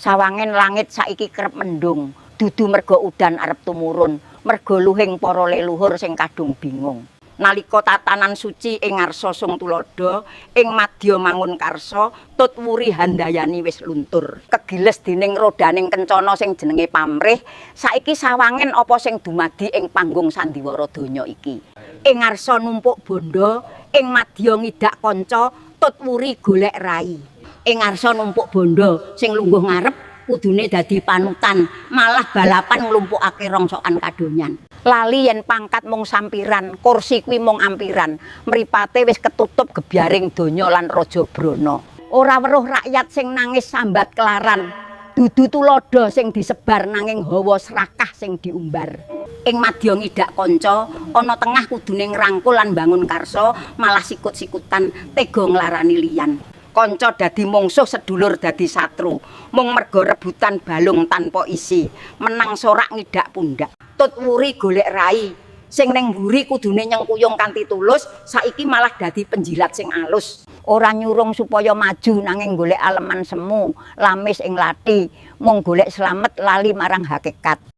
Sawangen langit saiki kerep mendung, dudu merga udan arep tumurun, merga luhing para leluhur sing kadung bingung. Nalika tatanan suci ing ngarsa sung tuladha, ing madya mangun karsa, tut wuri handayani wis luntur. Kegiles dening rodaning kencana sing jenenge pamrih, saiki sawangen apa sing dumadi ing panggung sandiwara donya iki. Ing ngarsa numpuk bondo, ing madya ngidak kanca, tut wuri golek rai. Ing ngarsa numpuk bondo sing lungguh ngarep kudune dadi panutan, malah balapan nglumpukake rongsokan kadonyan. Lali yen pangkat mung sampiran, kursi kuwi mung ampiran, mripate wis ketutup gebyaring donya lan raja brana. Ora weruh rakyat sing nangis sambat kelaran, dudu tuladha sing disebar nanging hawa srakah sing diumbar. Ing madya ngidak kanca, ana tengah kudune ngrangkul lan bangun karsa, malah sikut-sikutan tega nglarani liyan. Kanca dadi mungsuh, sedulur dadi satru, mung merga rebutan balung tanpa isi, menang sorak ngidak pundak. Tut wuri golek rai, sing ning mburi kudune nyengkuyung kanthi tulus, saiki malah dadi penjilat sing alus. Ora nyurung supaya maju nanging golek aleman semu, lamis ing lathi, mung golek slamet lali marang hakikat.